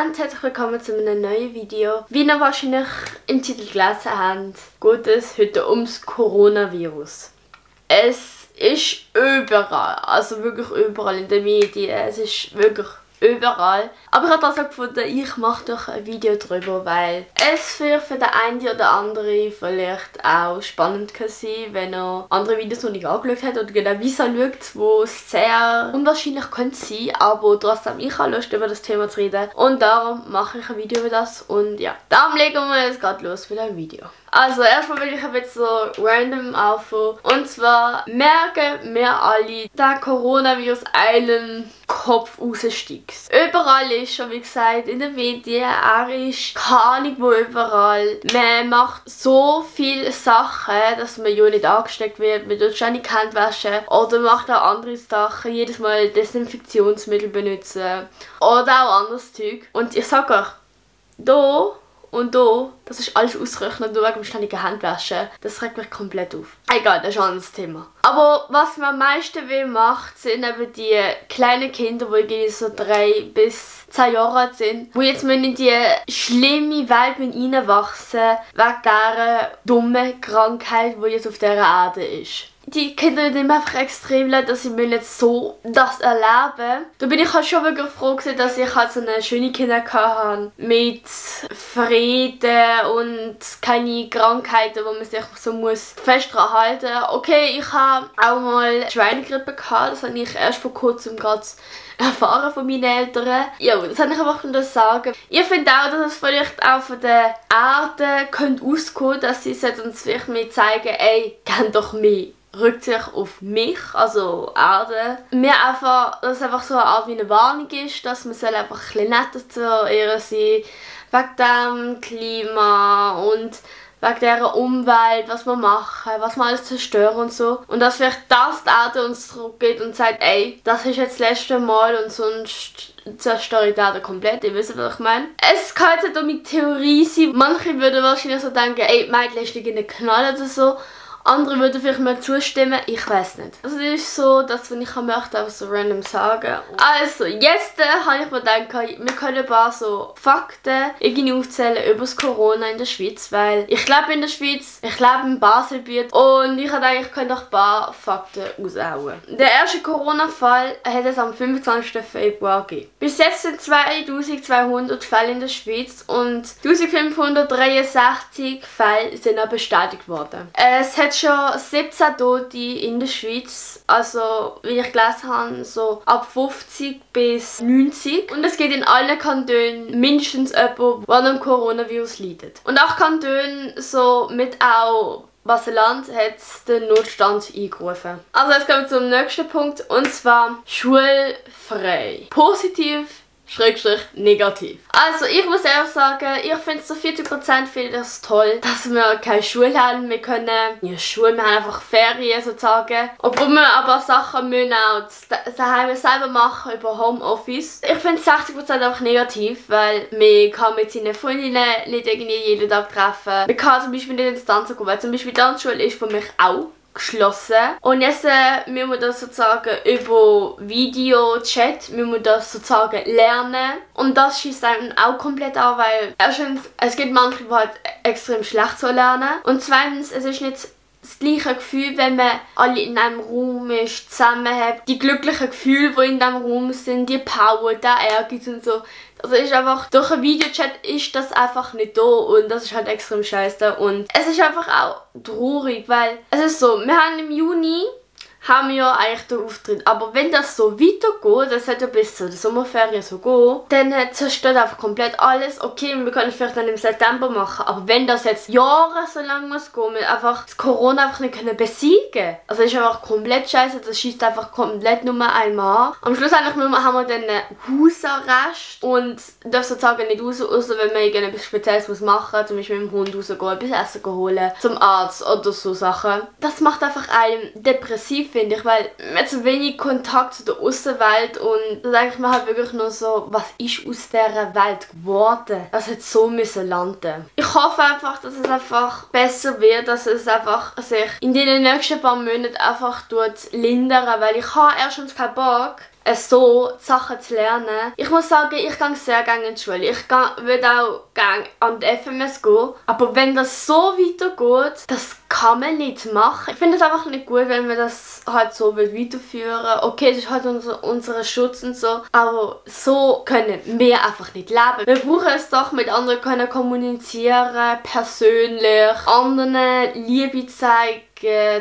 miteinander, herzlich willkommen zu einem neuen Video. Wie ihr wahrscheinlich im Titel gelesen habt, geht es heute ums Coronavirus. Es ist überall, also wirklich überall in den Medien, es ist wirklich überall. Aber ich habe trotzdem gefunden, ich mache doch ein Video darüber, weil es für den einen oder anderen vielleicht auch spannend kann sein, wenn er andere Videos noch nicht angeschaut hat oder genau wie schaut, wo es sehr unwahrscheinlich könnte sein, aber trotzdem ich habe Lust über das Thema zu reden und darum mache ich ein Video über das und ja, darum legen wir jetzt gerade los mit einem Video. Also erstmal will ich ein bisschen so random anfangen. Und zwar merken wir alle, der Coronavirus einen Kopf raussteigt. Überall ist schon, wie gesagt, in den Medien, er ist keine Ahnung wo überall. Man macht so viele Sachen, dass man ja nicht angesteckt wird. Man tut ständig die Hände waschen oder macht auch andere Sachen. Jedes Mal Desinfektionsmittel benutzen oder auch anderes Zeug. Und ich sage euch, da und da, das ist alles ausgerechnet, nur wegen dem ständigen Handwaschen. Das regt mich komplett auf. Egal, das ist ein anderes Thema. Aber was mir am meisten weh macht, sind eben die kleinen Kinder, die irgendwie so 3 bis 10 Jahre alt sind, die jetzt in die schlimme Welt reinwachsen wegen dieser dummen Krankheit, die jetzt auf dieser Erde ist. Die Kinder tun mir einfach extrem leid, dass sie jetzt so das erleben. Da bin ich halt schon wirklich froh gewesen, dass ich halt so eine schöne Kinder hatte. Mit Frieden und keine Krankheiten, wo man sich so muss fest dran halten muss. Okay, ich habe auch mal Schweinegrippe gehabt. Das habe ich erst vor kurzem gerade erfahren von meinen Eltern. Ja, das kann ich einfach nur sagen. Ich finde auch, dass es vielleicht auch von der Erde ausgehen, dass sie uns vielleicht mehr zeigen, ey, gehen doch mehr Rücksicht auf mich, also Erde. Mir einfach, dass es einfach so eine Art wie eine Warnung ist, dass man einfach ein bisschen netter zu ihr sein wegen dem Klima und wegen dieser Umwelt, was wir machen, was wir alles zerstören und so. Und dass vielleicht das die Erde uns zurückgeht und sagt, ey, das ist jetzt das letzte Mal und sonst zerstöre ich die Erde komplett. Ihr wisst, was ich meine. Es kann jetzt um die Theorie sein. Manche würden wahrscheinlich so denken, ey, Mädchen ist in den Knall oder so. Andere würden vielleicht mal zustimmen, ich weiß nicht. Also es ist so, dass wenn ich möchte, einfach so random sagen. Also, jetzt habe ich mir gedacht, wir können ein paar so Fakten irgendwie aufzählen über das Corona in der Schweiz, weil ich lebe in der Schweiz, ich lebe in Baselbiet und ich habe gedacht, ich könnte auch ein paar Fakten raushauen. Der erste Corona-Fall hat es am 25. Februar gegeben. Bis jetzt sind 2200 Fälle in der Schweiz und 1563 Fälle sind auch bestätigt worden. Es hat schon 17 Tote in der Schweiz, also wie ich gelesen habe, so ab 50 bis 90. Und es geht in allen Kantonen mindestens jemand, der an dem Coronavirus leidet. Und auch Kantone, so mit auch Basel-Land, hat den Notstand eingerufen. Also jetzt kommen wir zum nächsten Punkt, und zwar schulfrei. Positiv / negativ. Also ich muss ehrlich sagen, ich finde so 40% finde das toll, dass wir keine Schule haben. Wir können in der Schule, wir haben einfach Ferien sozusagen. Obwohl wir aber Sachen müssen auch daheim selber machen über Homeoffice. Ich finde 60% einfach negativ, weil man kann mit seinen Freundinnen nicht irgendwie jeden Tag treffen. Man kann zum Beispiel nicht ins Tanzen gehen, weil zum Beispiel die Tanzschule ist für mich auch geschlossen. Und jetzt müssen wir das sozusagen über Video-Chat müssen wir das sozusagen lernen. Und das schießt einem auch komplett an, weil erstens, es gibt manche, die halt extrem schlecht so lernen. Und zweitens, es ist nicht das gleiche Gefühl, wenn man alle in einem Raum ist, zusammen hat. Die glücklichen Gefühle, die in diesem Raum sind, die Power, der Ehrgeiz und so. Also ist einfach, durch einen Videochat ist das einfach nicht da und das ist halt extrem scheiße. Und es ist einfach auch traurig, weil es ist so, wir haben im Juni haben wir ja eigentlich den Auftritt. Aber wenn das so weitergeht, das sollte bis zur Sommerferien so gehen, dann zerstört einfach komplett alles. Okay, wir können es vielleicht dann im September machen, aber wenn das jetzt Jahre so lang muss gehen, wir einfach das Corona einfach nicht können besiegen. Also ist einfach komplett scheiße, das schießt einfach komplett nur einmal an. Am Schluss eigentlich haben wir dann einen Hausarrest und dürfen sozusagen nicht raus, außer wenn man irgendetwas Spezielles machen muss, zum Beispiel mit dem Hund rausgehen, etwas Essen holen, zum Arzt oder so Sachen. Das macht einfach einen depressiv, finde ich, weil man hat so wenig Kontakt zu der Außenwelt und da denke ich mir halt wirklich nur so, was ist aus dieser Welt geworden? Das hat so müssen landen. Ich hoffe einfach, dass es einfach besser wird, dass es einfach sich in den nächsten paar Monaten einfach lindern, weil ich habe erstens keinen Bock, so Sachen zu lernen. Ich muss sagen, ich gehe sehr gerne in die Schule. Ich würde auch gerne an die FMS gehen. Aber wenn das so weitergeht, das kann man nicht machen. Ich finde es einfach nicht gut, wenn wir das halt so weiterführen. Okay, das ist halt unser Schutz und so, aber so können wir einfach nicht leben. Wir brauchen es doch mit anderen können kommunizieren, persönlich, anderen Liebe zeigen,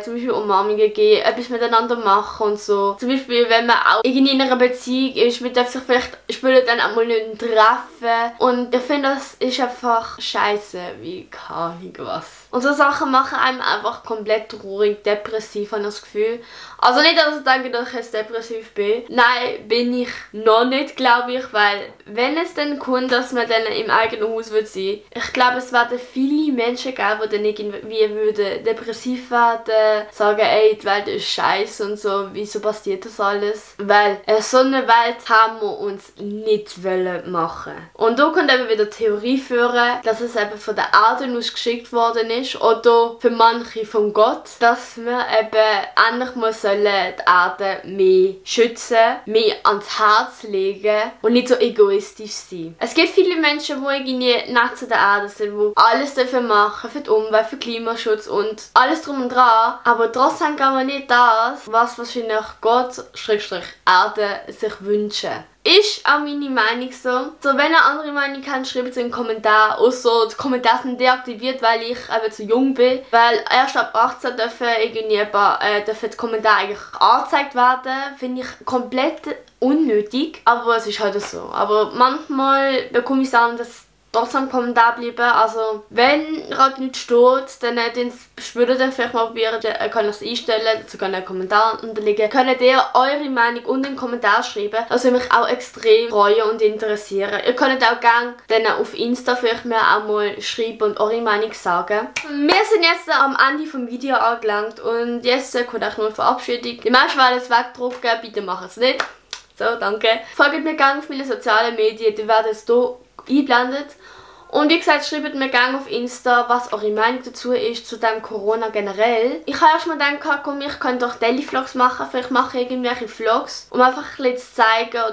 zum Beispiel Umarmungen geben, etwas miteinander machen und so. Zum Beispiel, wenn man auch irgendwie in einer Beziehung ist, man darf sich vielleicht später dann auch mal nicht treffen. Und ich finde, das ist einfach scheiße, wie keine Ahnung was. Und so Sachen machen einem einfach komplett traurig, depressiv, habe ich das Gefühl. Also nicht, dass ich denke, dass ich jetzt depressiv bin. Nein, bin ich noch nicht, glaube ich, weil wenn es dann kommt, dass man dann im eigenen Haus wird sein, ich glaube, es werden viele Menschen geben, die dann irgendwie würden depressiv werden, sagen, ey, die Welt ist scheiße und so, wieso passiert das alles? Weil so eine Welt haben wir uns nicht wollen machen. Und da kommt eben wieder die Theorie führen, dass es eben von der Erde aus geschickt worden ist, oder für manche von Gott, dass wir eben endlich mal die Erde mehr schützen, mehr ans Herz legen und nicht so egoistisch sein. Es gibt viele Menschen, die irgendwie nicht zu der Erde sind, die alles dafür machen, für die Umwelt, für Klimaschutz und alles drum und dran, aber trotzdem kann man nicht das, was wahrscheinlich Gott, Erde, sich wünschen. Ist auch meine Meinung so. So, wenn ihr andere Meinung habt, schreibt es in den Kommentaren. Also, die Kommentare sind deaktiviert, weil ich eben zu jung bin. Weil erst ab 18 dürfen die Kommentare eigentlich angezeigt werden. Finde ich komplett unnötig. Aber es ist halt so. Aber manchmal bekomme ich es an, dass trotzdem Kommentar bleiben. Also, wenn gerade nichts steht, dann würdet ihr vielleicht mal probieren, ihr könnt das einstellen, dazu könnt ihr einen Kommentar unterlegen. Könnt ihr eure Meinung unten in den Kommentar schreiben. Das würde mich auch extrem freuen und interessieren. Ihr könnt auch gerne dann auf Insta vielleicht mir auch mal schreiben und eure Meinung sagen. Wir sind jetzt am Ende vom Video angelangt und jetzt kommt auch nur eine Verabschiedung. Die meisten werden es wegdrucken, bitte macht es nicht. So, danke. Folgt mir gerne auf meine sozialen Medien, die werden es hier eingeblendet. Und wie gesagt, schreibt mir gerne auf Insta, was eure Meinung dazu ist, zu dem Corona generell. Ich habe erst mal gedacht, komm, ich könnte doch Daily Vlogs machen. Vielleicht mache ich irgendwelche Vlogs, um einfach ein bisschen zu zeigen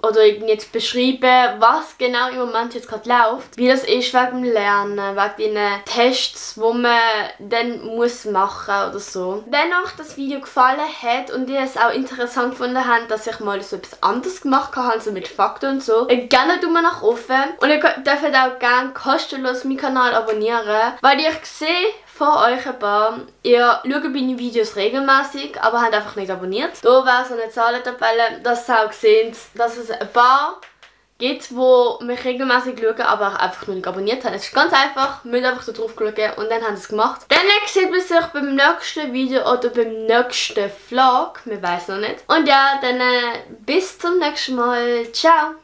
oder irgendwie zu beschreiben, was genau im Moment jetzt gerade läuft. Wie das ist wegen dem Lernen, wegen den Tests, die man dann muss machen oder so. Wenn euch das Video gefallen hat und ihr es auch interessant gefunden habt, dass ich mal so etwas anderes gemacht habe, also mit Fakten und so, gerne Daumen nach oben. Und ihr dürft auch gerne kostenlos meinen Kanal abonnieren, weil ich sehe von euch ein paar, ihr schaut meine Videos regelmäßig, aber habt einfach nicht abonniert. Da wäre so eine Zahlentabelle, dass ihr auch seht, dass es ein paar gibt, die mich regelmäßig schauen, aber einfach noch nicht abonniert haben. Es ist ganz einfach, müsst einfach da drauf schauen und dann haben sie es gemacht. Dann sieht man sich beim nächsten Video oder beim nächsten Vlog, wir wissen noch nicht. Und ja, dann bis zum nächsten Mal. Ciao!